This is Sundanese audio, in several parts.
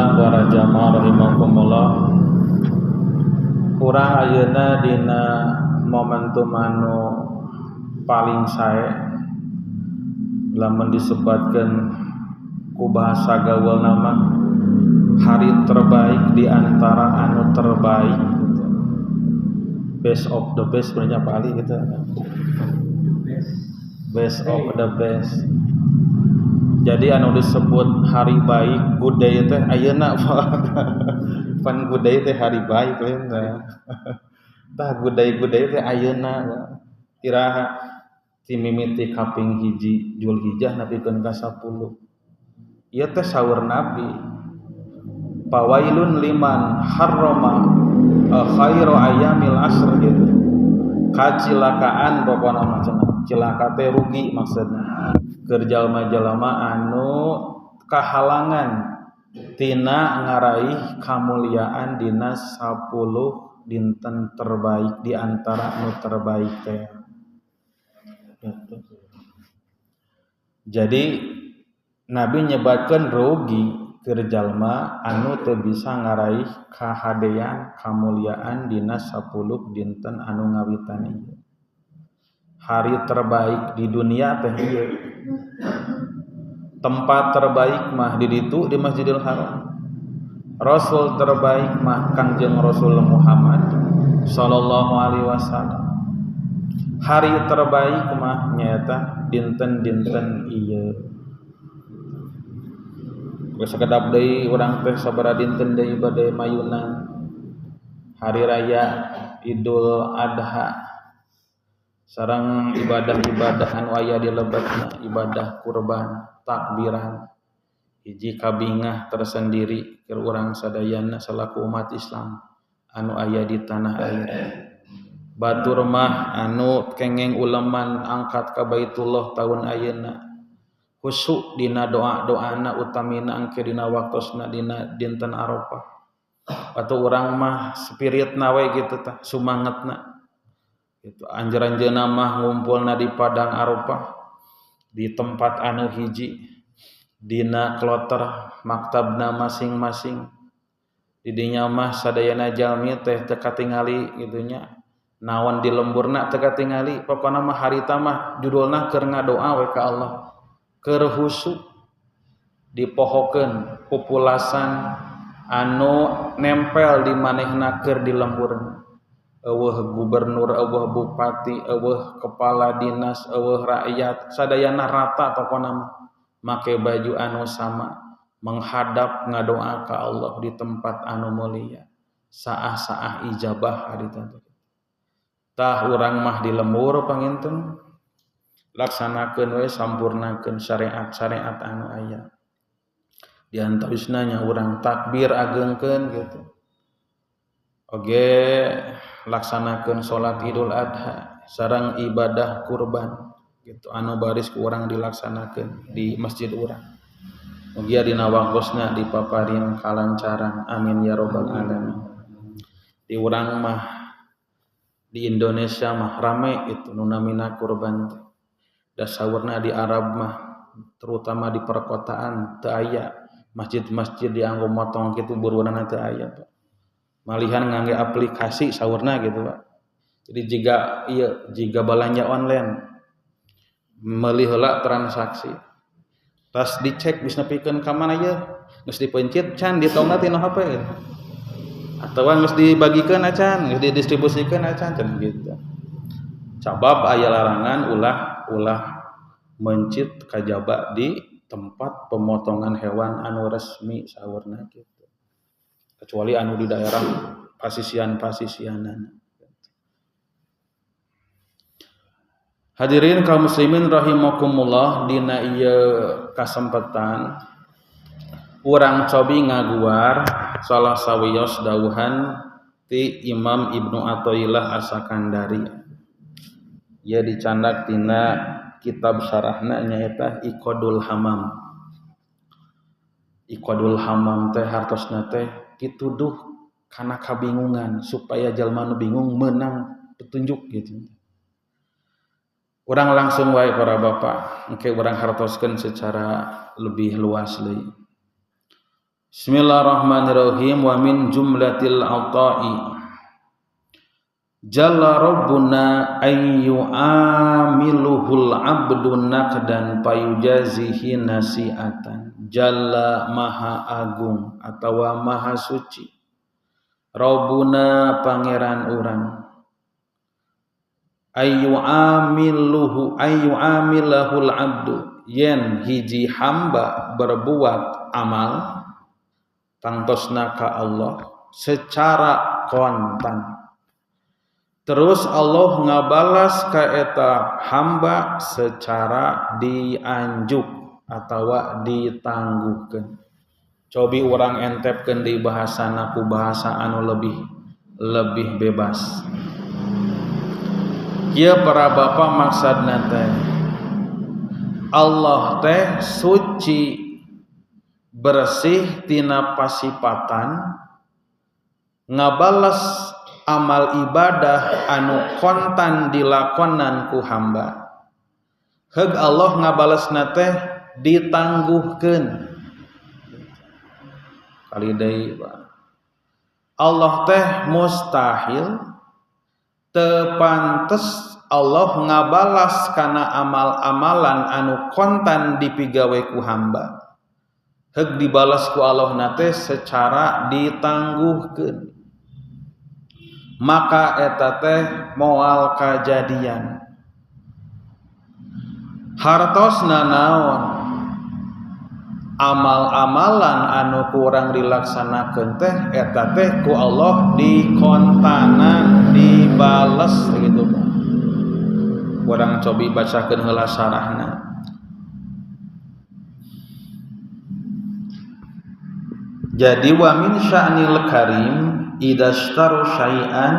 Alhamdulillah para jamaah rahimakumullah. Urang ayeuna dina momentum anu paling sae lamun disebatkeun ku bahasa gaul nama hari terbaik di antara anu terbaik gitu. Best of the best sebenarnya Pak Ali gitu. Best of the best. Jadi anu disebut hari baik good day teh ayeuna pan good day teh hari baik lain teh. Tah good day teh ayeuna iraha ti mimiti kaping hiji Julhijjah nepikeun ka 10. Ieu teh saur Nabi. Pawailun liman harrama khairu ayyamil asr gitu. Kacilakaan pokona mah cenah. Cilaka teh rugi maksudna. Keur jalma-jalma anu kahalangan tina ngaraih kamuliaan dina 10 dinten terbaik di antara nu terbaik teh. Gitu. Jadi Nabi nyebatkeun rugi keur jalma anu teu bisa ngaraih kahadean kamuliaan dina 10 dinten anu ngawitan ieu. Hari terbaik di dunia teh ieu. Tempat terbaik mah di ditu di Masjidil Haram. Rasul terbaik mah Kangjeng Rasul Muhammad sallallahu alaihi wasallam. Hari terbaik mah nyaeta dinten-dinten ieu. Geus sakedap deui urang teh sabaraha dinten deui bade mayunan hari raya Idul Adha. Sareng ibadah-ibadah anu aya di lebetna, ibadah kurban, takbiran. Hiji kabingah tersendiri keur urang sadayana salaku umat Islam anu aya di tanah air. Batur mah anu kengeng uleman angkat ka Baitullah tahun ayeuna. Khusyuk dina doa-doana utamina engke dina waktosna dina dinten Arafah. Atau urang mah spiritna we kitu tah, sumangetna. Itu anjeun-anjeunna mah ngumpulna di padang Arafah di tempat anu hiji dina kloter maktabna masing-masing. Di dinya mah sadayana jalmi teh teu katingali kitu nya. Naon di lemburna teu katingali, pokona mah harita mah judulna keur ngadoa we ka Allah. Keur khusyuk dipohokeun pupulasan anu nempel di manehna keur di lemburna. Eueuh gubernur, eueuh bupati, eueuh kepala dinas, eueuh rakyat, sadayana rata pokona mah make baju anu sama, menghadap ngadoa ka Allah di tempat anu mulia. Saah-saah ijabah harita teh. Tah urang mah di lembur panginten laksanakeun we sampurnakeun syariat-syariat anu aya. Di antawisna nya urang takbir ageungkeun gitu. Oge laksanakeun salat Idul Adha sareng ibadah kurban gitu anu baris ku urang dilaksanakeun di masjid urang. Mugia dina waktosna dipaparin kalancaran, amin ya robbal alamin. Di urang mah di Indonesia mah rame itu nu namina kurban teh. Da saurna di Arab mah terutama di perkotaan teu aya masjid-masjid dianggo motong kitu buruanna teu aya Pak. Malihan ngangge aplikasi saurna gitu Pak. Jadi jiga ieu jiga balanja online meuli heula transaksi. Tas dicek geus nepikeun ka mana ieu, geus dipencit can ditongna tina HP gitu. Atawa geus dibagikeun acan, geus didistribusikeun acan can gitu. Sabab aya larangan ulah mencit kajaba di tempat pemotongan hewan anu resmi saurna gitu. Kecuali anu di daerah pasisian-pasisianan. Hadirin kaum muslimin rahimakumullah, dina ieu kasempatan urang cobi ngaguar salah sawios dawuhan ti Imam Ibnu Athaillah As-Sakandari. Ieu dicandak tina kitab syarahna nyaeta Iqadul Hamam. Iqadul Hamam teh hartosna teh dituduh kana kabingungan supaya jalma nu bingung menang petunjuk gitu. Urang langsung wae para bapak, engke urang hartoskeun secara lebih luas deui. Bismillahirrahmanirrahim. Wa min jumlatil ata'i jalla rabbuna ayyu amiluhul abdu naqdan payujazihi nasi'atan. Jalla maha agung atawa maha suci Rabbuna pangeran urang, ayyu amiluhu ayyu amilahul abdu yen hiji hamba berbuat amal tangtosna ka Allah secara kontan, terus Allah ngabalas ka eta hamba secara dianjuk atawa ditangguhkeun. Cobi urang entepkeun di bahasana ku bahasa anu lebih bebas. Kieu para bapak maksudna teh Allah teh suci bersih tina pasipatan ngabales amal ibadah anu kontan dilakonan ku hamba. Heug Allah ngabalesna teh ditangguhkeun. Kali deui Allah teh mustahil teu pantes Allah ngabalas kana amal-amalan anu kontan dipigawe ku hamba. Heug dibalas ku Allah na teh secara ditangguhkeun. Maka eta teh moal kajadian. Hartosna naon? Amal-amalan anu kurang dilaksanakeun teh eta teh ku Allah dikontanan, dibales gitu. Urang cobi bacakeun heula sarahna. Jadi wa min sya'nil karim idza ishtaru syai'an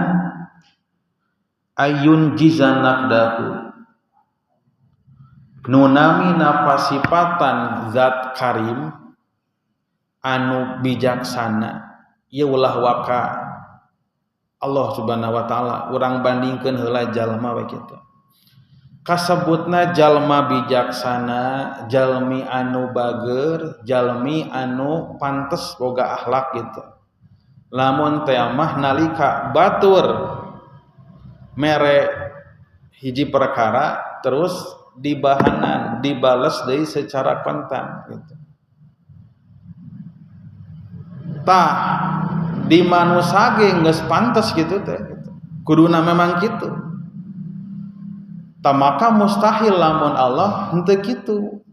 ayun jizan naqdahu. Nunami napasipatan zat karim anu bijaksana. Ieu ulah waka Allah Subhanahu wa taala, urang bandingkeun heula jalma we kitu. Kasebutna jalma bijaksana, jalmi anu bager, jalmi anu pantes boga akhlak gitu. Lamun teh mah nalika batur mere hiji perkara terus dibahanan, dibales deui secara kontan gitu. Tah di manusa ge geus pantes gitu teh gitu. Kuduna memang kitu. Tah maka mustahil lamun Allah henteu kitu.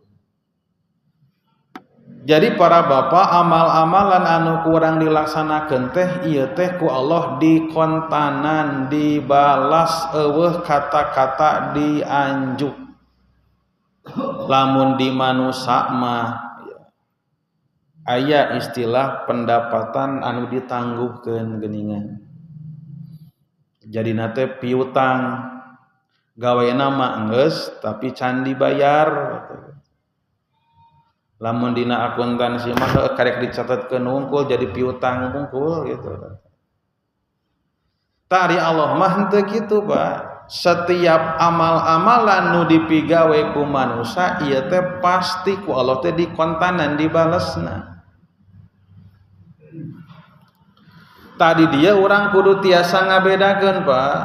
Jadi para bapak amal-amalan anu kurang dilaksanakeun teh ieu teh ku Allah dikontanan, dibalas eueuh kata-kata dianjuk. Lamun di manusa mah aya istilah pendapatan anu ditangguhkeun geuningan. Jadina teh piutang gawena mah enggeus tapi can dibayar. Lamun dina akuntansi mah karek dicatatkeun wungkul jadi piutang wungkul gitu. Tari Allah mah henteu kitu, Pak. Setiap amal-amalan nu dipigawe ku manusa ieu teh pasti ku Allah teh dikontanan dibalesna. Tadi dia urang kudu tiasa ngabedakeun, Pak.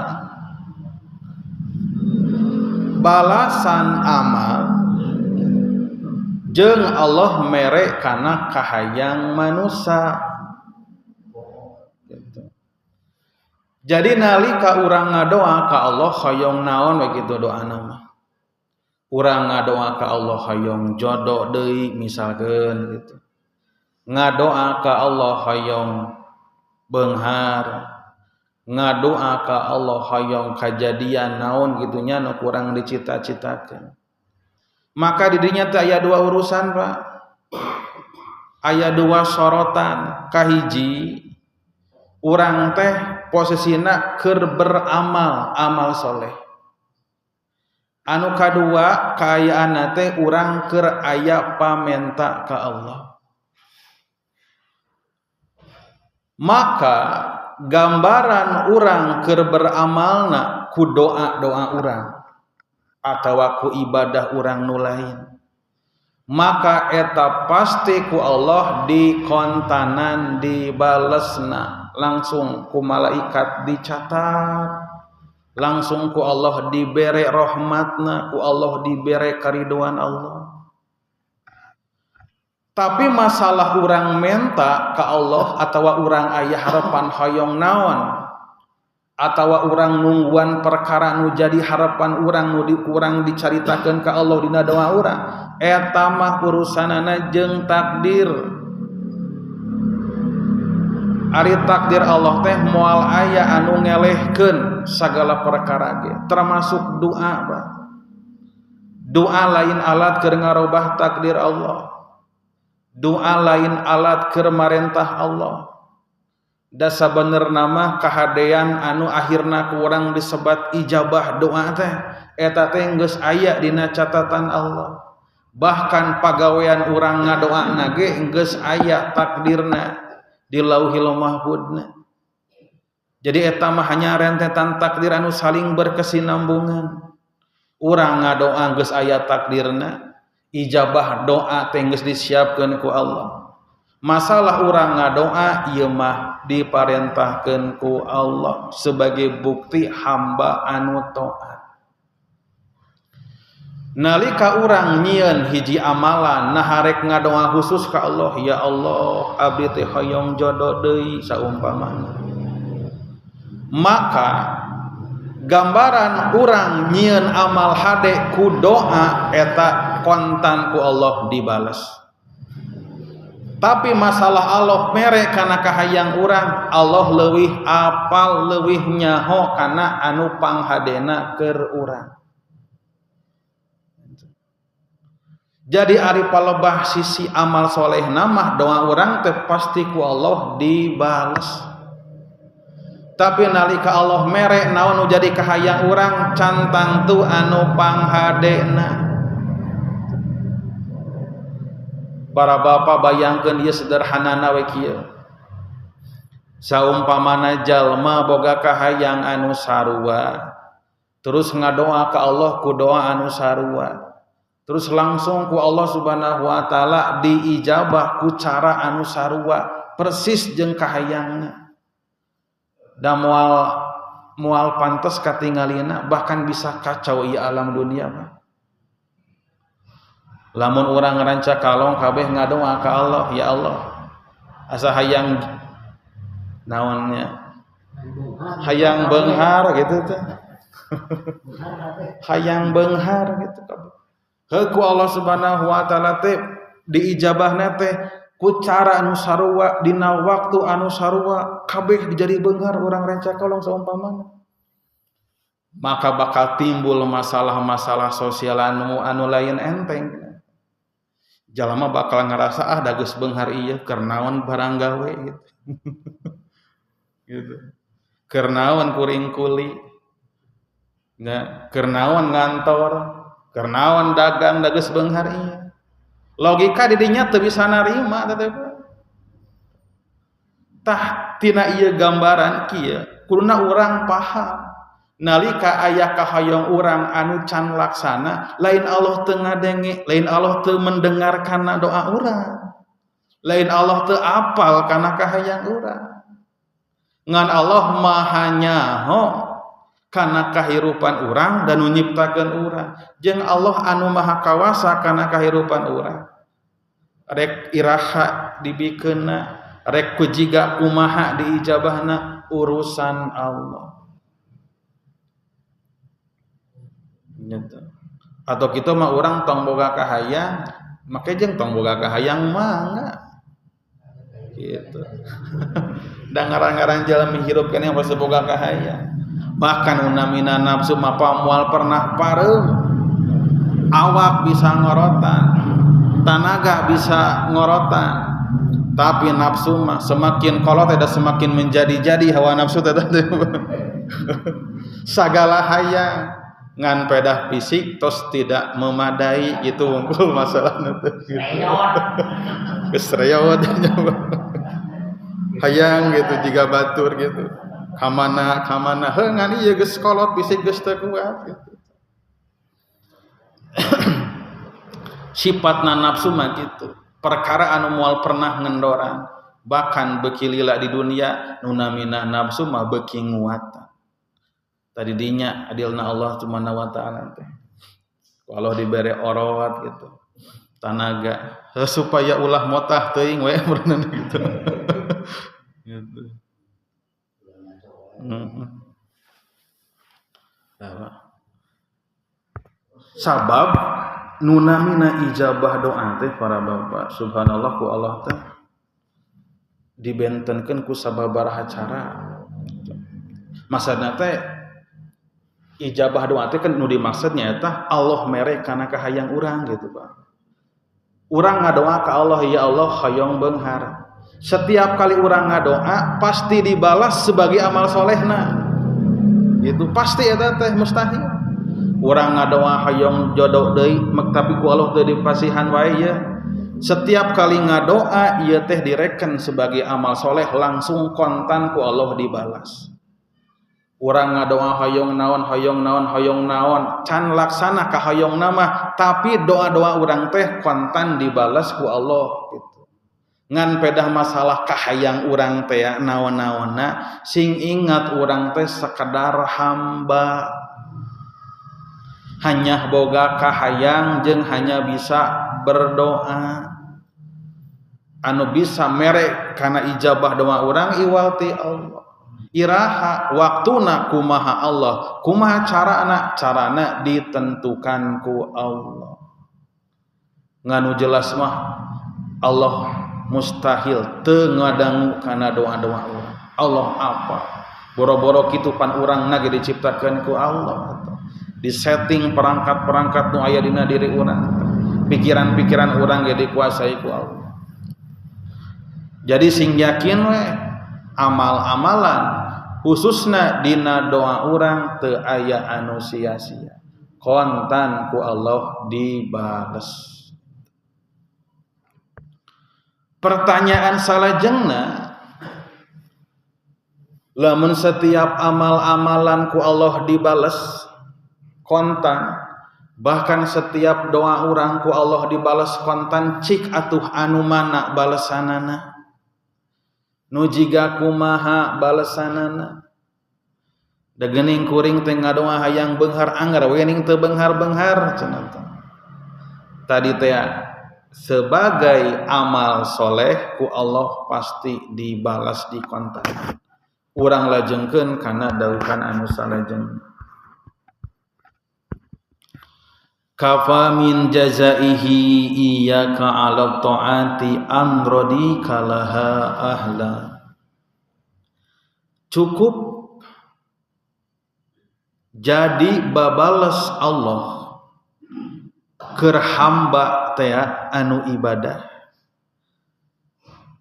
Balasan amal jeung Allah mere kana kahayang manusa. Gitu. Jadi nalika urang ngadoa ka Allah hoyong naon we kitu doana mah. Urang ngadoa ka Allah hoyong jodoh deui misalkeun gitu. Ngadoa ka Allah hoyong beunghar. Ngadoa ka Allah hoyong kajadian naon gitunya nu kurang dicita-citakeun. Maka di dinya teh aya dua urusan, Pak. Aya dua sorotan. Kahiji urang teh posisina keur beramal, amal soleh. Anu kadua kaayaanna teh urang keur aya pamenta ka Allah. Maka gambaran urang keur beramalna ku doa-doa urang atawa ku ibadah urang nu lain. Maka eta pasti ku Allah dikontanan dibalesna, langsung ku malaikat dicatat, langsung ku Allah dibere rahmatna, ku Allah dibere kariduan Allah. Tapi masalah urang menta ka Allah atawa urang aya harapan hoyong naon atawa urang nungguan perkara nu jadi harapan urang nu di urang dicaritakeun ka Allah dina doa urang, eta mah urusanana jeung takdir. Ari takdir Allah teh moal aya anu ngelehkeun sagala perkara ge, termasuk doa bah. Doa lain alat keur ngarobah takdir Allah. Doa lain alat keur marentah Allah. Da sabenerna mah kahadean anu akhirna ku urang disebat ijabah doa teh eta teh geus aya dina catatan Allah. Bahkan pagawean urang ngadoana ge geus aya takdirna di Lauhil Mahfudna. Jadi eta mah hanya rentetan takdir anu saling berkesinambungan. Urang ngadoa geus aya takdirna, ijabah doa teh geus disiapkeun ku Allah. Masalah urang ngadoa ieu mah diparentahkeun ku Allah sebagai bukti hamba anu taat. Nalika urang nyieun hiji amalan nah harek ngadoa khusus ka Allah, ya Allah abdi teh hoyong jodoh deui saumpamana. Maka gambaran urang nyieun amal hade ku doa eta kontan ku Allah dibales. Tapi masalah Allah mere kana kahayang urang, Allah leuwih apal leuwih nyaho kana anu panghadena keur urang. Jadi ari palebah sisi amal soleh mah doa urang teh pasti ku Allah dibales. Tapi nalika Allah mere naon nu jadi kahayang urang cantang tu anu panghadena. Para bapak bayangkeun ieu sederhanana we kieu. Saumpamana jalma boga kahayang anu sarua, terus ngadoa ka Allah ku doa anu sarua, terus langsung ku Allah Subhanahu wa taala diijabah ku cara anu sarua persis jeung kahayangna. Da moal pantes katingalina, bahkan bisa kacau ieu alam dunia mah. Lamun urang ngaranca kalong kabeh ngadoa ka Allah, ya Allah asa hayang naonnya, hayang beunghar gitu teh. Hayang beunghar gitu kabeh. Heuh ku Allah Subhanahu wa taala teh diijabahna teh ku cara anu sarua dina waktu anu sarua kabeh dijadi beunghar urang renca kalong saumpamana. Maka bakal timbul masalah-masalah sosial anu lain enteng. Jalma bakal ngerasa ah da geus beunghar ieu keur naon barang gawe gitu. Gitu. Keur naon kuring kuli. Nya keur naon ngantor, keur naon dagang da geus beunghar ieu. Logika didinya teu bisa narima teh. Tah tina ieu gambaran kieu kuduna urang paham. Nalika aya kahoyong urang anu can laksana, lain Allah teu ngadenge, lain Allah teu mendengar kana doa urang, lain Allah teu apal kana kahayang urang. Ngan Allah maha nyaho kana kahirupan urang dan nu nyiptakeun urang. Jeung Allah anu maha kawasa kana kahirupan urang. Rek iraha dibikeunna, rek kujiga kumaha diijabahna, urusan Allah. Gitu. Atau kita mah orang tong boga kahayang, make jeung tong boga kahayang mah gitu. Da ngarang-ngarang jalmi hirup keneh pasti boga kahayang. Bahkan unamina nafsu mah moal pernah pareum. Awak bisa ngorotan, tanaga bisa ngorotan, tapi nafsu mah semakin kolot eta semakin menjadi-jadi hawa nafsu teh. Sagala hayang ngan pedah fisik tos tidak memadai gitu wungkul masalahna teh gitu. Geus reot hayang gitu jiga batur gitu. Kamana kamana heuh ngan ieu geus kolot fisik geus teu kuat gitu. Sifatna nafsu mah kitu, perkara anu moal pernah ngendoran, bahkan beuki lila di dunia nu namina nafsu mah beuki nguatan. Tadi dinya adilna Allah Subhanahu wa taala teh. Kalau dibere orot gitu, tanaga supaya ulah motah teuing we berenang gitu. Gitu. Sabab nu namina ijabah doa teh para bapak, subhanallah ku Allah teh dibentenkeun ku sababaraha cara. Maksudna teh ijabah doa teh kan nu dimaksudnya eta Allah mere kana kahayang urang gitu Pak. Urang ngadoa ka Allah, ya Allah hoyong beunghar. Setiap kali urang ngadoa pasti dibalas sebagai amal solehna. Itu pasti eta teh mustahil. Urang ngadoa hoyong jodoh deui tapi ku Allah teu dipasihan wae ya. Setiap kali ngadoa ieu teh direken sebagai amal soleh langsung kontan ku Allah dibalas. Urang ngadoa hoyong naon hoyong naon hoyong naon can laksana ka hoyong nama tapi doa-doa urang teh kontan dibalas ku Allah gitu. Ngan pedah masalah kahayang urang teh naon-naonna sing ingat urang teh sekedar hamba, hanya boga kahayang jeung hanya bisa berdoa. Anu bisa mere kana ijabah doa urang iwal ti Allah. Iraha waktuna kumaha Allah, kumaha carana, carana ditentukan ku Allah. Nganu jelas mah Allah mustahil teu ngadangu kana doa-doa urang. Allah apa? Boro-boro kitu pan urangna ge diciptakeun ku Allah. Disetting perangkat-perangkat nu aya dina diri urang. Pikiran-pikiran urang ge dikuasai ku Allah. Jadi sing yakin we amal-amalan khususna dina doa urang teu aya anu sia-sia, kontan ku Allah dibales. Pertanyaan salajengna, lamun setiap amal-amalan ku Allah dibales kontan, bahkan setiap doa urang ku Allah dibales kontan, cik atuh anu mana balesanana? Nu jiga kumaha balesanana? Da geuning kuring teh ngadoa hayang beunghar anggar we ning teu beunghar-beunghar cenah teh. Tadi teh sebagai amal soleh ku Allah pasti dibalas di kontan. Urang lajengkeun kana daukan anu salajengna. Kafa min jazaihi iyyaka 'ala ta'ati amrodi kalaha ahla. Cukup jadi babales Allah keur hamba teh anu ibadah.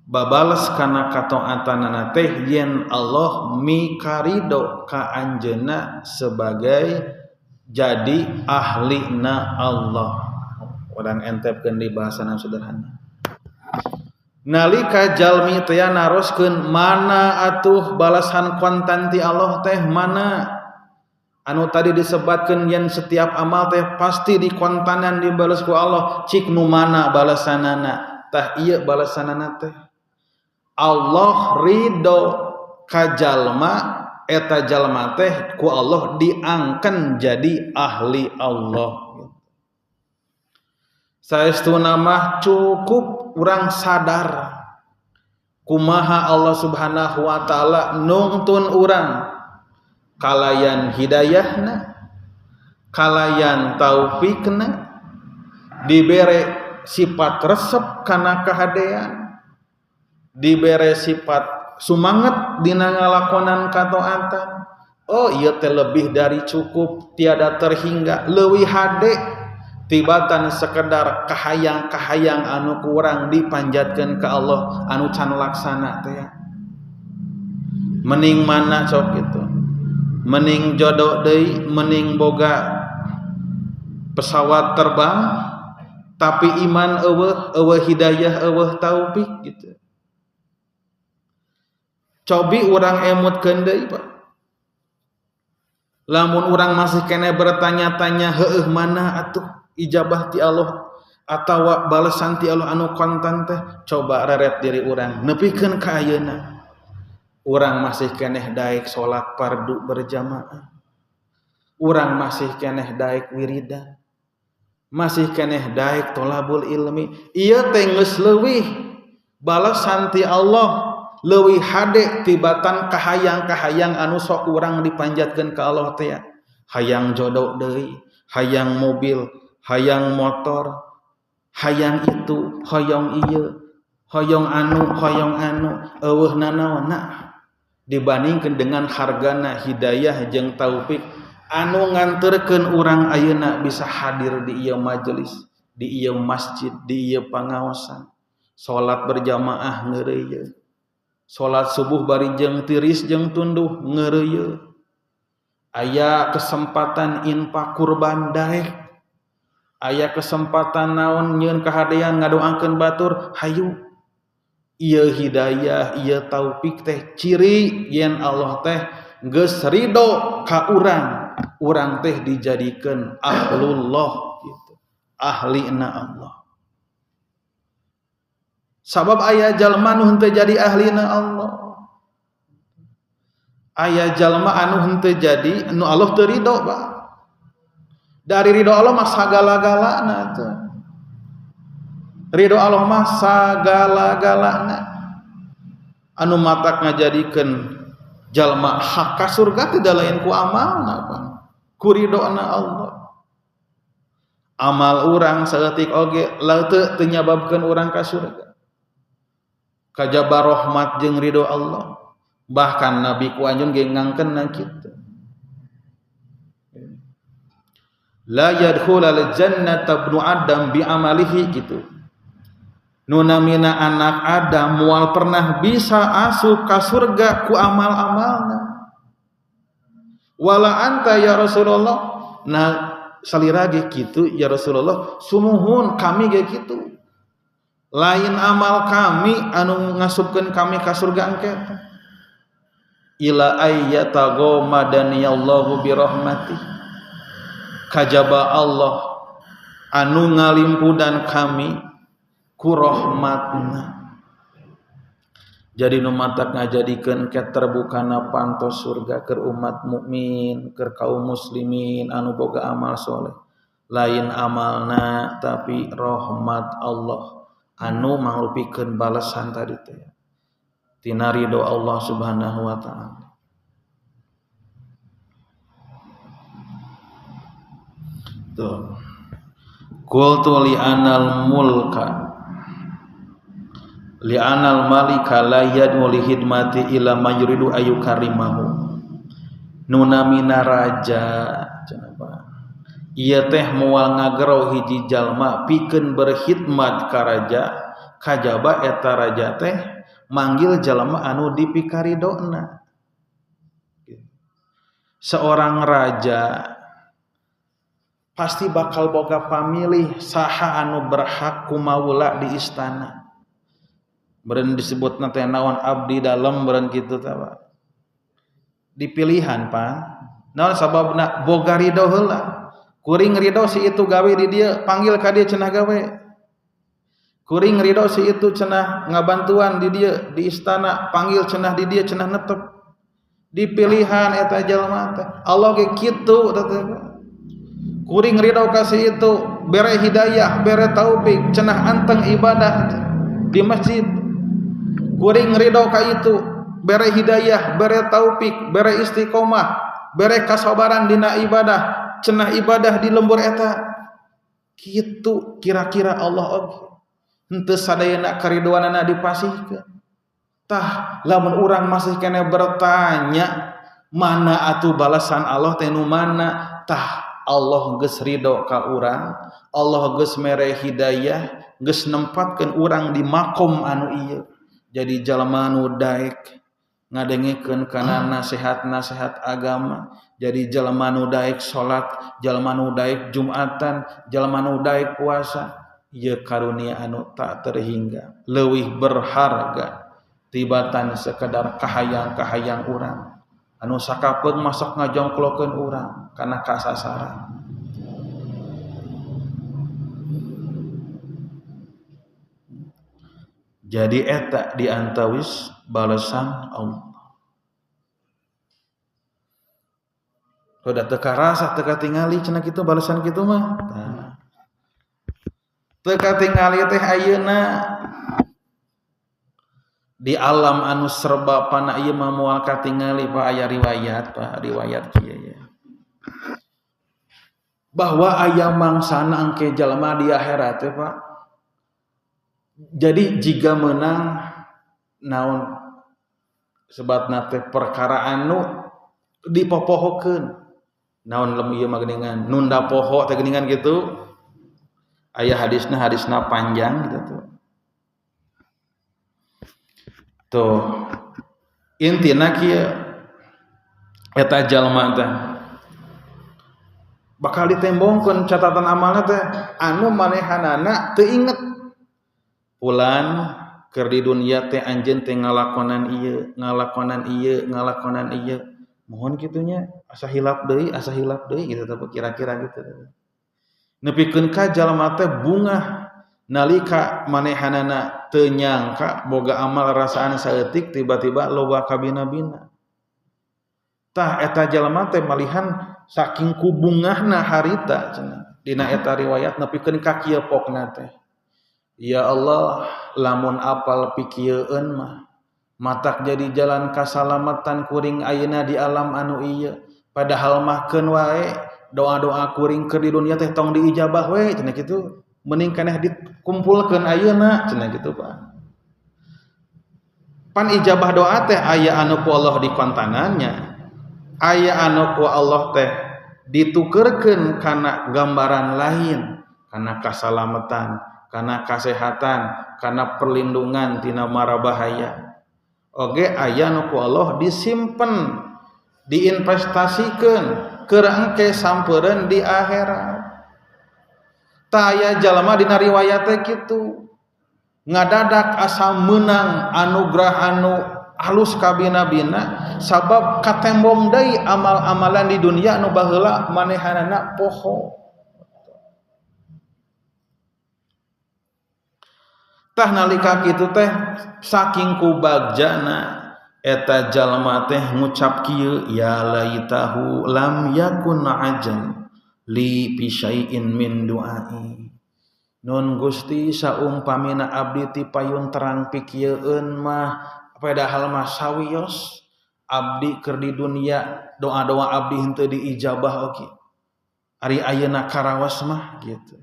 Babales kana kataatanana teh yen Allah mikarido ka anjeunna sebagai jadi ahlina Allah. Urang entepkeun di bahasana sederhana. Nalika jalmi teh naroskeun mana atuh balasan kontan ti Allah teh mana? Anu tadi disebatkeun yen setiap amal teh pasti dikontanan dibales ku Allah, cik nu mana balasanana? Tah ieu balasanana teh. Allah ridho ka jalma, eta jalma teh ku Allah diangken jadi ahli Allah. Saestuna mah cukup urang sadar kumaha Allah Subhanahu wa taala nungtun urang kalayan hidayahna, kalayan taufikna, dibere sifat resep kana kahadean, dibere sifat sumanget dina ngalakonan kataatan. Oh ieu teh lebih dari cukup, tiada terhingga, leuwih hade tibatan sekedar kahayang-kahayang anu kurang dipanjatkeun ka Allah anu can laksana teh. Mending mana sok gitu, mending jodoh deui, mending boga pesawat terbang tapi iman eueuh, eueuh hidayah, eueuh taufik gitu. Cobi urang emutkeun deui Pak. Lamun urang masih kene bertanya-tanya heueuh mana atuh ijabah ti Allah, Atawa balesan ti Allah anu kontan teh coba reret diri urang nepikeun ka ayeuna. Urang masih keneh daek salat fardu berjamaah. Urang masih keneh daek wiridan. Masih keneh daek tolabul ilmi. Ieu teh geus leuwih balesan ti Allah leuwih hade tibatan kahayang-kahayang anu sok urang dipanjatkeun ka Allah teh. Hayang jodoh deui, hayang mobil, hayang motor, hayang itu, hoyong ieu, hoyong anu, eueuh nanaonna dibandingkeun dengan hargana hidayah jeung taufik anu nganterkeun urang ayeuna bisa hadir di ieu majelis, di ieu masjid, di ieu pangaosan, salat berjamaah ngeureuyeuh, salat subuh bari jeung tiris jeung tunduh ngeureuyeuh, aya kesempatan infak kurban daek, aya kesempatan naon nyeun kahadean ngadoakeun batur hayu. Ieu hidayah, ieu taufik teh ciri yen Allah teh geus ridho ka urang, urang teh dijadikeun ahlullah gitu, ahlina Allah. Sabab aya jalma nu henteu jadi ahlina Allah, aya jalma anu henteu jadi nu Allah teu ridho, Pak. Dari ridho Allah mah sagala-galana teh. Ridho Allah mah sagala-galana. Anu matak ngajadikeun jalma hak ka surga teh da lain ku amalna, Pak. Ku ridhona Allah. Amal urang saeutik oge teu teu nyababkeun urang ka surga. Kajaba rahmat jeung ridho Allah. Bahkan Nabi ku anjeun ge ngangkeunna kitu. La yadkhulul jannata ibnu adam bi amalihi gitu. Nu namina anak Adam moal pernah bisa asup ka surga ku amal-amalna. Wala anta ya Rasulullah. Nah salira ge kitu ya Rasulullah, sumuhun kami ge kitu. Lain amal kami anu ngasupkeun kami ka surga engke. Ila ayyataghammadaniyallahu bi rahmatih. Kajaba Allah anu ngalimpudan kami ku rahmatna. Jadi nu matak ngajadikeun keterbukana pantos surga keur umat mukmin, keur kaum muslimin anu boga amal soleh. Lain amalna tapi rahmat Allah anu mangrupikeun balasan tadi teh. Tina ridho Allah Subhanahu wa ta'ala. Tuh. Qultu li anal mulka li anal malika la yad'u li khidmati ila man yuridu ayukarimahu. Nunamina raja cenah ieu teh moal ngagero hiji jalma pikeun berkhidmat ka raja, kajaba eta raja teh manggil jalma anu dipikaridona. Seorang raja pasti bakal boga pamilih saha anu berhak kumawula di istana. Beren disebutna teh naon abdi dalem beren kitu teh Pak. Dipilihan Pak. Naon sababna boga ridho heula. Kuring ridho si itu gawe di dieu, panggil ka dieu cenah gawe. Kuring ridho si itu cenah ngabantuan di dieu di istana, panggil cenah di dieu cenah netep. Dipilihan eta jalma teh. Allah ge kitu teh. Kuring ridho kasih itu bere hidayah, bere taufik, cenah anteng ibadah di masjid. Kuring ridho ka itu bere hidayah, bere taufik, bere istiqomah, bere kasabaran dina ibadah, cenah ibadah di lembur eta. Kitu kira-kira Allah oge. Henteu sadayana karidoanana dipasihkeun. Tah lamun urang masih keneh bertanya mana atuh balasan Allah teh nu mana, tah Allah geus ridho ka urang, Allah geus mere hidayah, geus nempatkeun urang di makom anu ieu. Jadi jalma nu daek ngadengekeun kana nasihat-nasihat agama, jadi jalma nu daek salat, jalma nu daek jumatan, jalma nu daek puasa, ieu karunia anu tak terhingga, leuwih berharga tibatan sekedar kahayang-kahayang urang. Anu sakapeung masuk ngajongklokeun urang kana kasasaran. Jadi eta diantawis balasan Allah. Udah teu karasa teu katingali cenah kitu balasan kitu mah. Tah. Teu katingali teh ayeuna di alam anu serba pana ieu mah moal katingali Pak, aya riwayat Pak, riwayat kieu ya. Bahwa aya mangsana engke jalma di akhirat teh Pak. Jadi jika menang naon sebatna teh perkara anu dipopohokeun naon lem ieu mah geuningan nunda poho teh geuningan kitu aya hadisna, hadisna panjang gitu tuh. Tuh intina kieu eta jalma teh bakal ditembongkeun catatan amalna teh anu manehanana teu inget pulan keur di dunia teh anjeun teh ngalakonan ieu, ngalakonan ieu, ngalakonan ieu. Mohon kitunya asa hilap deui gitu teh kira-kira gitu. Nepikeun ka jalma teh bungah nalika manehanana teu nyangka boga amal rasaan saeutik tiba-tiba loba kabina-bina. Tah eta jalma teh malihan saking ku bungahna harita cenah. Dina eta riwayat nepikeun ka kieu pokna teh. Ya Allah, lamun apal pikieun mah matak jadi jalan kasalamatan kuring ayeuna di alam anu ieu. Padahal mah keun wae doa-doa kuring keur di dunia teh tong diijabah we cenah kitu. Mending keneh dikumpulkeun ayeuna cenah kitu Pak. Pan ijabah doa teh aya anu ku Allah dikontanannya. Aya anu ku Allah teh ditukerkeun kana gambaran lain, kana kasalamatan, karena kesehatan, karena perlindungan tina mara bahaya. Oge aya nu ku Allah disimpen, diinvestasikeun keur engke sampeureun di akhirat. Tah aya jalma dina riwayat teh kitu. Ngadadak asa meunang anugerah anu alus kabina-bina sabab katembong deui amal-amalan di dunia nu baheula manehanana poho. Tah nalika kitu teh saking ku bagjana eta jalma teh ngucap kieu ya laitahu lam yakun ajan li fi syai'in min du'ai. Nun Gusti saumpamina abdi ti payun terang pikieun mah padahal mah sawios abdi keur di dunia doa-doa abdi henteu diijabah oge. Ari ayeuna karawas mah gitu.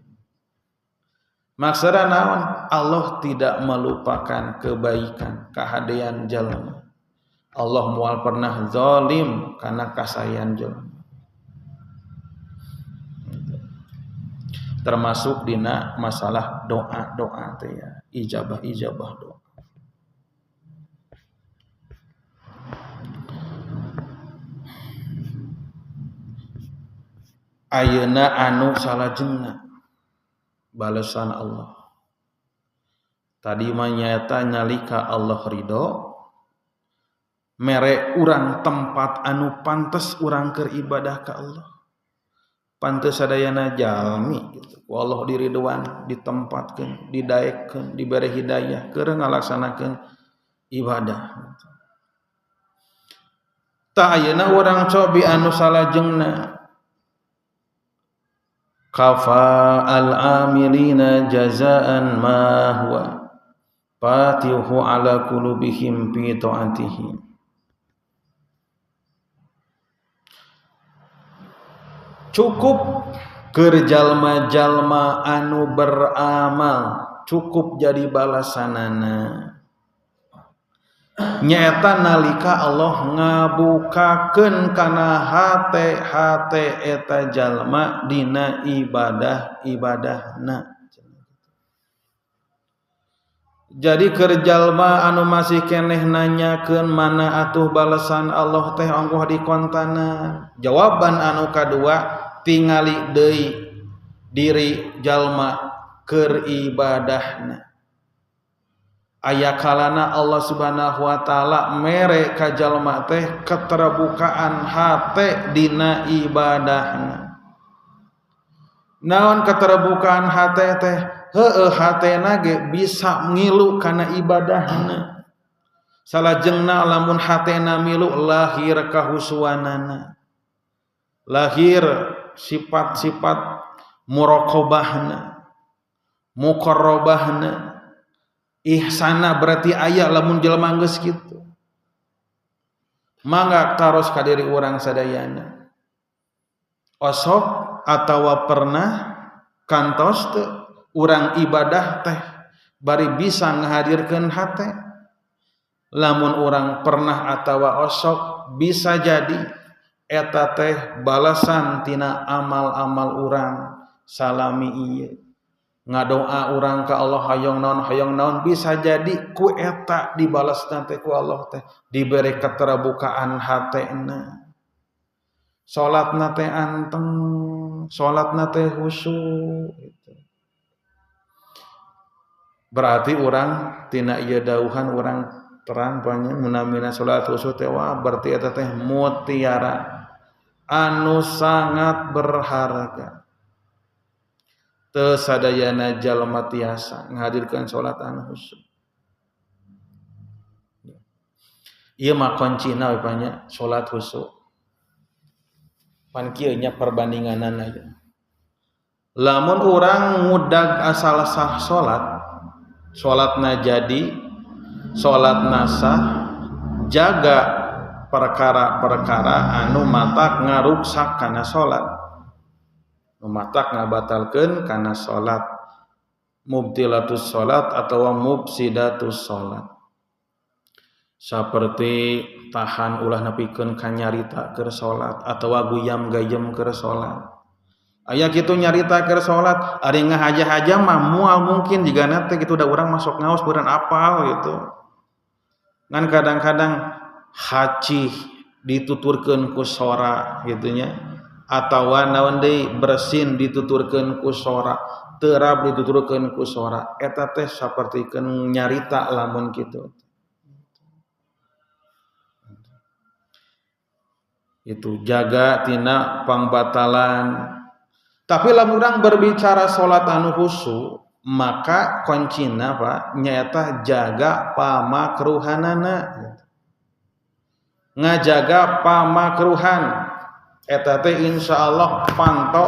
Maksudna naon? Allah tidak melupakan kebaikan, kahadean jalma. Allah moal pernah zalim kana kasayan jalma. Termasuk dina masalah doa-doa teh ya, ijabah-ijabah doa. Ayeuna anu salajengna balasan Allah. Tadi mah nyaeta nyalika Allah ridho mere urang tempat anu pantes urang keur ibadah ka Allah. Pantes sadayana jalmi gitu. Ku Allah diriduan, ditempatkeun, didaekeun, dibere hidayah keur ngalaksanakeun ibadah. Tah ayeuna urang cobi anu salajengna kafa al-amilina jazaan ma huwa fatihu ala qulubihim fi ta'atihi. Cukup keur jalma-jalma anu beramal, cukup jadi balasanana. Nyaeta nalika Allah ngabukakeun kana hate-hate eta jalma dina ibadah-ibadahna. Jadi keur jalma anu masih keneh nanyakeun mana atuh balasan Allah teh ongkoh dikontana. Jawaban anu kadua tingali deui diri jalma keur ibadahna. Aya kalana Allah Subhanahu wa taala mere ka jalma teh keterbukaan hate dina ibadahna. Naon keterbukaan hate teh? heueuh hatena ge bisa ngilu kana ibadahna. Salajengna lamun hatena milu lahir kahusuanana, lahir sifat-sifat muraqabahna, muqarrabahna, ihsana berarti aya lamun jelema geus kitu. Mangga taros ka diri urang sadayana. Osok atawa pernah kantos teu urang ibadah teh bari bisa ngahadirkeun hate. Lamun urang pernah atawa osok bisa jadi eta teh balasan tina amal-amal urang salami ieu. Ngadoa urang ka Allah hayang naon bisa jadi ku eta dibalasna teh ku Allah teh diberi keterbukaan hatena. Salatna teh anteng, salatna teh khusyuk gitu. Berarti urang tina ieu dauhan urang terang banyak munamina salat khusyuk teh wah berarti eta teh mutiara anu sangat berharga. Teu sadayana jalma tiasa ngahadirkeun salat anu khusyuk. Ieu mah kuncina we banyak salat khusyuk. Pan kieu nya perbandinganana ieu. Lamun urang ngudag asal sah salat, salatna jadi, salatna sah, jaga perkara-perkara anu matak ngaruksak kana salat. Nu matak ngabatalkeun kana salat, mubtilatus salat atawa mufsidatus salat. Saperti tahan ulah nepikeun ka nyarita keur salat atawa guyam gayem keur salat. Aya kitu nyarita keur salat, ari ngahaja-haja mah moal mungkin jigana teh kitu da urang masuk ngaos beuran apal gitu. Ngan kadang-kadang hacih dituturkeun ku sora gitu nya, atawa naon deui bersin dituturkeun ku sora, terap dituturkeun ku sora, eta teh sapertikeun nyarita lamun kitu. Itu jaga tina pangbatalan. Tapi lamun urang berbicara salat anu khusyuk, maka kuncina Pak nyaeta jaga pamakruhanana. Ngajaga pamakruhan eta teh insyaallah panto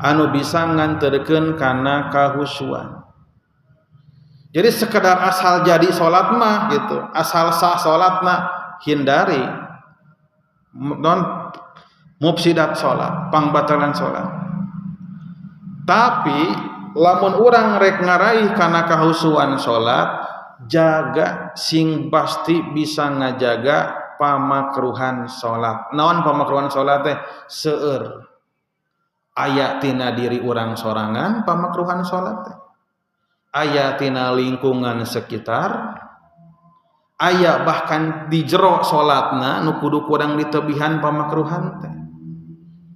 anu bisa nganterkeun kana kahusuan. Jadi sekedar asal jadi salat mah gitu, asal sah salat mah hindari non mufsidat salat, pangbatalan salat. Tapi lamun urang rek ngaraih kana kahusuan salat, jaga sing pasti bisa ngajaga pamakruhan salat. Naon pamakruhan salat teh? Seueur aya tina diri urang sorangan pamakruhan salat teh, aya tina lingkungan sekitar, aya bahkan di jero salatna nu kudu kurang ditebihan pamakruhan teh.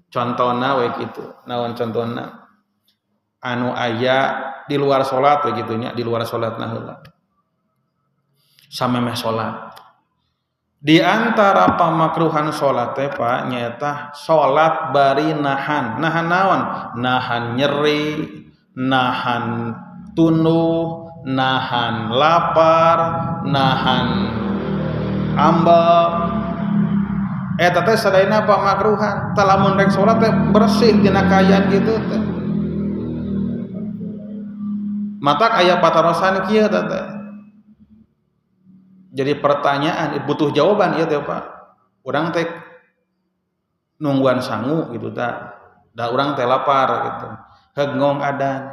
Contona we kitu. Naon contona? Anu aya di luar salat we kitu nya, di luar salatna heula. Samemeh salat. Di antara pamakruhan salat teh Pak nyaeta salat bari nahan. Nahan naon? Nahan nyeri, nahan tunduh, nahan lapar, nahan ambek. Eta teh sadayana pamakruhan. Tah lamun rek salat teh bersih tina kaayaan kitu teh. Matak aya patarosan kieu teh. Jadi pertanyaan butuh jawaban ieu teh Pak. Urang teh nungguan sangu gitu tah. Da urang teh lapar gitu. Heug ngong adan.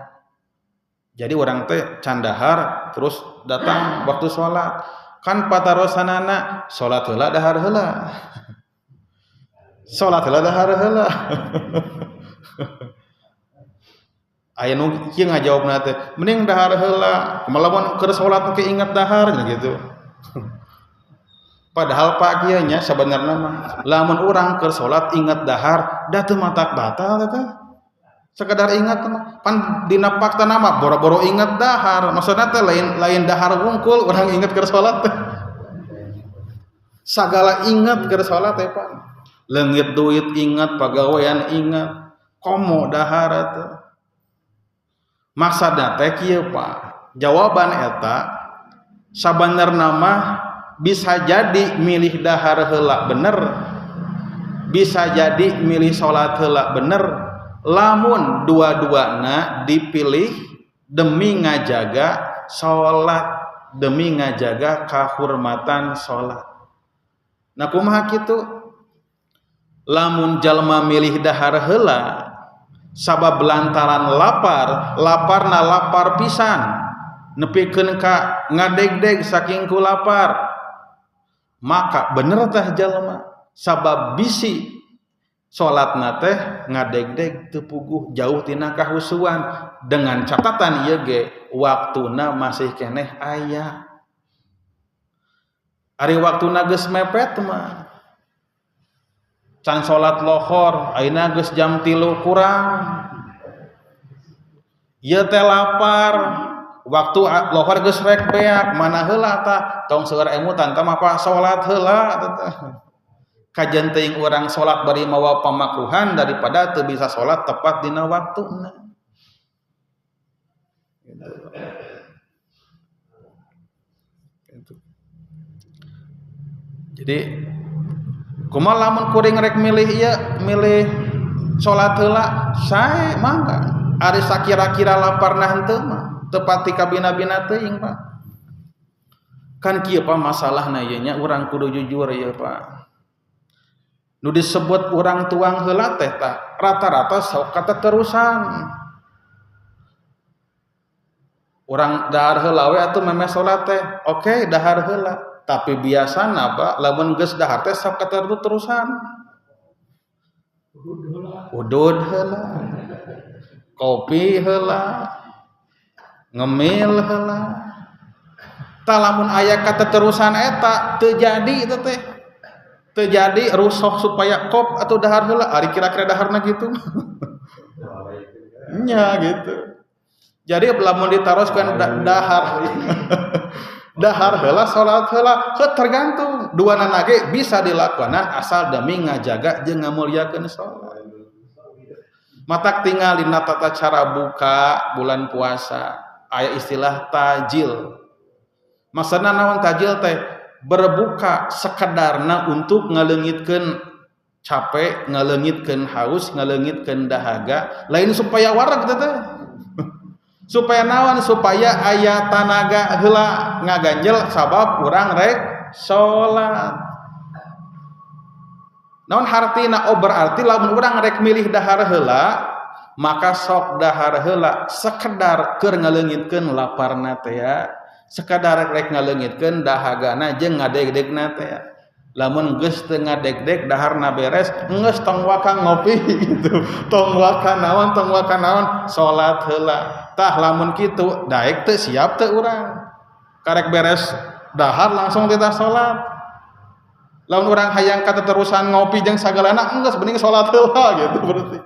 Jadi orang teh candahar terus datang waktu sholat. Kan patarosanana sholat heula dahar heula. Sholat heula dahar heula. Aya nu kieu ngajawabna teh, mending dahar heula, kumaha lamun keur salat ke inget dahar gitu. Padahal Pak kieu nya sabenerna mah lamun urang keur salat inget dahar da teu matak batal teh. Sekedar ingat mah pan dina faktana mah boro-boro inget dahar, maksudna teh lain dahar wungkul urang inget keur salat teh. Sagala inget keur salat teh Pak. Leungit duit inget, pagawean inget, komo dahar teh. Maksudna teh kieu Pak, jawaban eta sabenerna mah bisa jadi milih dahar heula bener, bisa jadi milih salat heula bener, lamun dua-duana dipilih demi ngajaga salat, demi ngajaga kahormatan salat. Nah kumaha kitu? Lamun jalma milih dahar heula sabab lantaran lapar, laparna lapar pisan, nepikeun ka ngadegdeg saking ku lapar, maka bener tah jalma sabab bisi salatna teh ngadegdeg teu puguh jauh tina kahusuan, dengan catatan ieu ge waktuna masih keneh aya. Ari waktuna geus mepet mah can salat lohor, ayeuna geus jam 3 kurang, ieu teh lapar, waktu lohor geus rek beak, mana heula tah tong seueur emutan tah mah pak salat heula teh. Kajen teuing urang salat bari mawa pamakruhan daripada teu bisa salat tepat dina waktuna. Jadi kumaha lamun kuring rek milih ieu, milih salat heula, sae mangga. Ari sakira-kira laparna henteu mah teu pati kabina-bina teuing Pak. Kan kieu Pak masalahna ieu nya, urang kudu jujur ieu Pak. Nu disebut urang tuang heula teh tah rata-rata sok kateterusan. Urang dahar heula we atuh memeh salat teh, oke dahar heula. Tapi biasana Pak lamun geus dahar teh sok kateterusan. Udud heula, kopi heula, ngemil heula. Tah lamun aya kateterusan eta teu jadi eta teh. Terjadi rusuh supaya kop atau dahar heula, ari kira-kira daharna gitu. Nya gitu. Jadi lamun ditaroskeun dahar dahar heula salat heula, tergantung duanana ge bisa dilakonan asal demi ngajaga jeung ngamulyakeun salat. Matak tingal dina tata cara buka bulan puasa aya istilah tajil. Maksudna naon tajil teh? Berbuka sekedarna untuk ngaleungitkeun capek, ngaleungitkeun haus, ngaleungitkeun dahaga, lain supaya wareg teh. Supaya naon? Supaya aya tanaga heula ngaganjel sabab urang rek salat. Naon hartina? Oh berarti lamun urang rek milih dahar heula, maka sok dahar heula sekedar keur ngaleungitkeun laparna teh ya. Sekadar rek ngaleungitkeun dahagana jeung ngadegdegna teh. Lamun geus teu ngadegdeg daharna beres, geus tong waka ngopi gitu. Tong waka naon, tong waka naon, salat heula. Tah lamun kitu daek teu siap teu urang. Karek beres dahar langsung titah salat. Lamun urang hayang kateterusan ngopi jeung sagalana geus mending salat heula gitu berarti.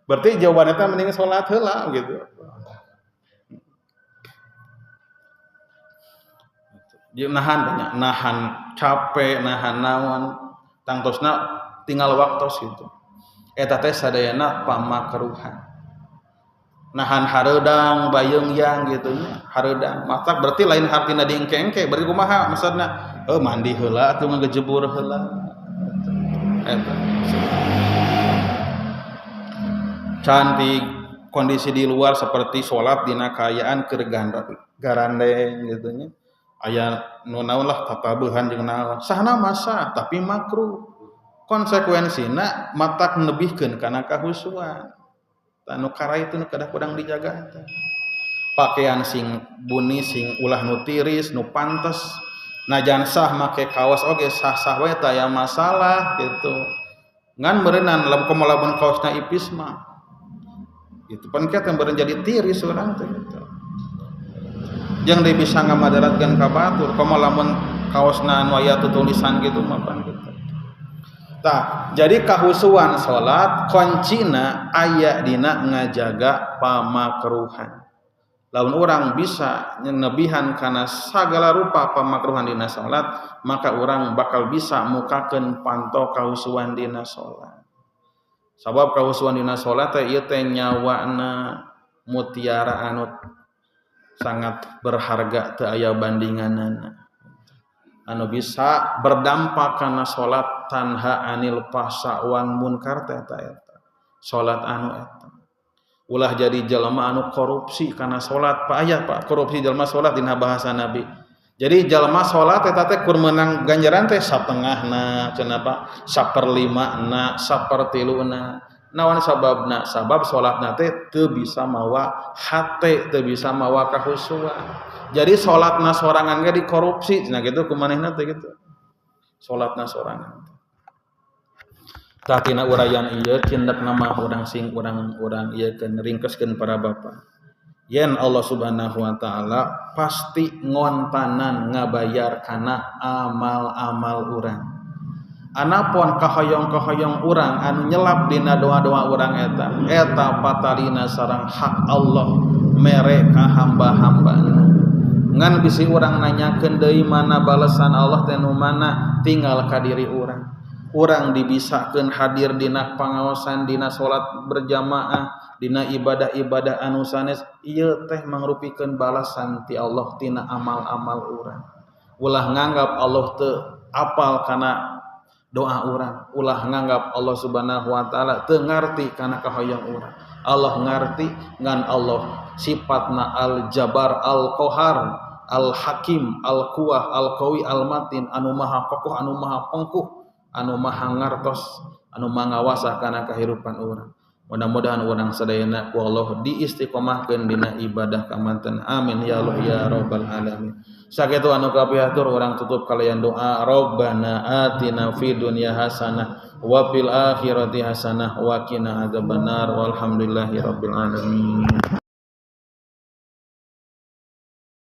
Berarti jawabanna teh mending salat heula gitu. Dia nahan banyak, nahan capek, nahan naon, tangtosna tinggal waktos gitu. Eta teh sadayana pamakruhan. Nahan hareudang bayeung yang gitu nya, hareudang. Matak berarti lain hartina diengke-engke, berarti kumaha maksudna? Mandi heula atuh ngagejebur heula. Eta. Cantik kondisi di luar seperti salat dina kaayaan keur garandeng gitu nya. Aya nu naon lah tatabuhan jeung naon sahna masa tapi makruh konsekuensina matak nebihkeun kana kahusuan tah nu karai itu nu kedah kurang dijaga teh pakaian sing buni sing ulah nu tiris nu pantes najan sah make kaos oge sah-sah we tah aya masalah gitu ngan meureunnan lamun komo lamun kaosna ipis mah gitu pan kieu teh meureun jadi tiris urang teh gitu. Yang dia bisa ngamadaratkeun ka batur komo lamun kaosna anu aya tutulisan gitu mah pan gitu. Tah, jadi kahusuan salat kuncina aya dina ngajaga pamakruhan. Lamun urang bisa nyenebihan kana sagala rupa pamakruhan dina salat, maka urang bakal bisa mukakeun panto kahusuan dina salat. Sabab kahusuan dina salat teh ieu teh nyawana Mutiara anu sangat berharga teu aya bandinganana. Anu bisa berdampak kana salat tanha anil fahsya wal munkar teh eta. Salat anu eta. Ulah jadi jelema anu korupsi kana salat. Pak aya Pak korupsi jelema salat dina bahasa Nabi. Jadi jelema salat eta teh kur meunang ganjaran teh satengahna cenah Pak, saperlimana, sapertiluna. Naon sababna? Sabab salatna teh teu bisa mawa hate, teu bisa mawa kahusuan. Jadi salatna sorangan ge dikorupsi cenah kitu kumanehna teh kitu. Salatna sorangan. Tah tina uraian ieu cindekna mah urang sing urang ieu keun ringkeskeun para bapak. Yen Allah Subhanahu wa taala pasti ngontanan ngabayar kana amal-amal urang. Anapun kahoyong-kahoyong urang anu nyelap dina doa-doa urang eta, eta patalina sareng hak Allah mere ka hamba-hambana. Ngan bisi urang nanyakeun deui mana balesan Allah teh nu mana, tinggal ka diri urang. Urang dibisakeun hadir dina pangaosan, dina salat berjamaah, dina ibadah-ibadah anu sanes, ieu teh mangrupikeun balasan ti Allah tina amal-amal urang. Ulah nganggap Allah teu apal kana doa urang, ulah nganggap Allah Subhanahu wa taala teu ngarti kana kahoyong urang. Allah ngarti ngan Allah sifatna Al-Jabar, Al-Qahar, Al-Hakim, Al-Quwah, Al-Qawi, Al-Matin, anu maha kokoh, anu maha pengkuh, anu maha ngartos, anu mangawasa kana kahirupan urang. Mudah-mudahan urang sadayana ku Allah diistiqomahkeun dina ibadah kamanten. Amin ya Allah ya rabbal alamin. Sakitu anu kapihatur urang tutup kalian doa. Rabbana atina fid dunya hasanah wa fil akhirati hasanah wa qina adzabannar. Walhamdulillahi rabbil alamin.